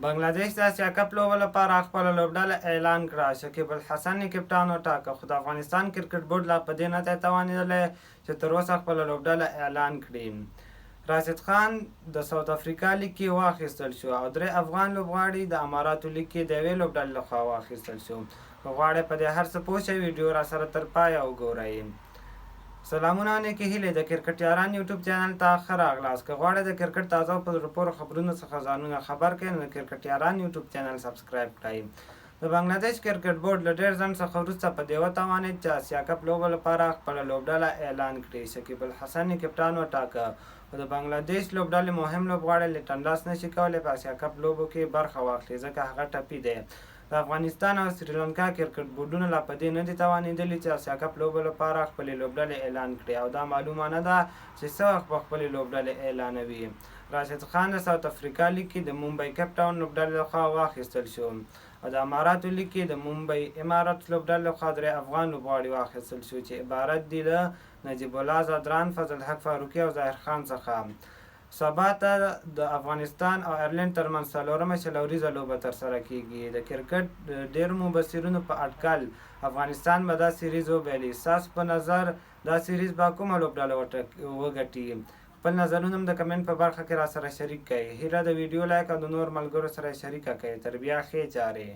بنګله دېش د اسیا کپ لوبو لپاره خپله لوبډله اعلان کړه، شکیب الحسن یې کپټان وټاکه، خو د افغانستان کرکټ بورډ لا په دې نه دی توانېدلی چې تر اوسه خپله لوبډله اعلان کړي. راشد خان د ساوت افریقا لیګ کې واخیستل شو او درې افغان لوبغاړي د اماراتو لیګ کې د یوې لوبډلې لخوا واخیستل شو. که غواړئ په دې هر څه پوه شئ ویډیو راسره تر پایه وګورئ. سلامونه او نیکې هیلې د کرکټ یاران یوټیوب چینل ته ښه راغلاست. که غواړئ د کرکټ تازه او په زړه پورو خبرونو څخه ځانونه خبر کړئ نو د کرکټ یاران یوټیوب چینل سبسکرایب کړئ. د بنګله دېش کرکټ بورډ له ډېر ځنډ څخه وروسته په دې وتوانېد چې اسیا کپ لوبو لپاره خپله لوبډله اعلان کړي. شکیب الحسن یې کپټان وټاکه، خو د بنګله دېش لوبډلې مهم لوبغاړی لیټن داس نه شي کولی په اسیا کپ لوبو کې برخه واخلي ځکه هغه ټپي دی. د افغانستان او سریلانکا کرکټ بورډونه لا په دې نه دي توانېدلي چې اسیا کپ لوبو لپاره خپلې لوبډلې اعلان کړي او دا معلومه نه ده چې څه وخت به خپلې لوبډلې اعلانوي. راشد خان د ساوت افریقا لیګ کې د ممبۍ کیپ ټاون لوبډلې لخوا واخیستل شو او د اماراتو لیګ کې د ممبۍ اماراتس لوبډلې لخوا درې افغان لوبغاړي واخیستل شو چې عبارت دي له نجیب الله ځدران، فضل حق فاروقي او ظاهر خان څخه. سبا ته د افغانستان او ایرلنډ ترمنځ څلورمه 20 اوریزه لوبه ترسره کیږي. د کرکټ ډیرو مبصرینو په اټکل افغانستان به دا سیریز وبایلي. ستاسو په نظر دا سیریز به کومه لوبډله وګټي؟ خپل نظرونه هم د کمنټ په برخه کې راسره شریک کړئ. هیله ده ویډیو لایک او د نور ملګرو سره یې شریکه کړئ. تر بیا ښې چارې.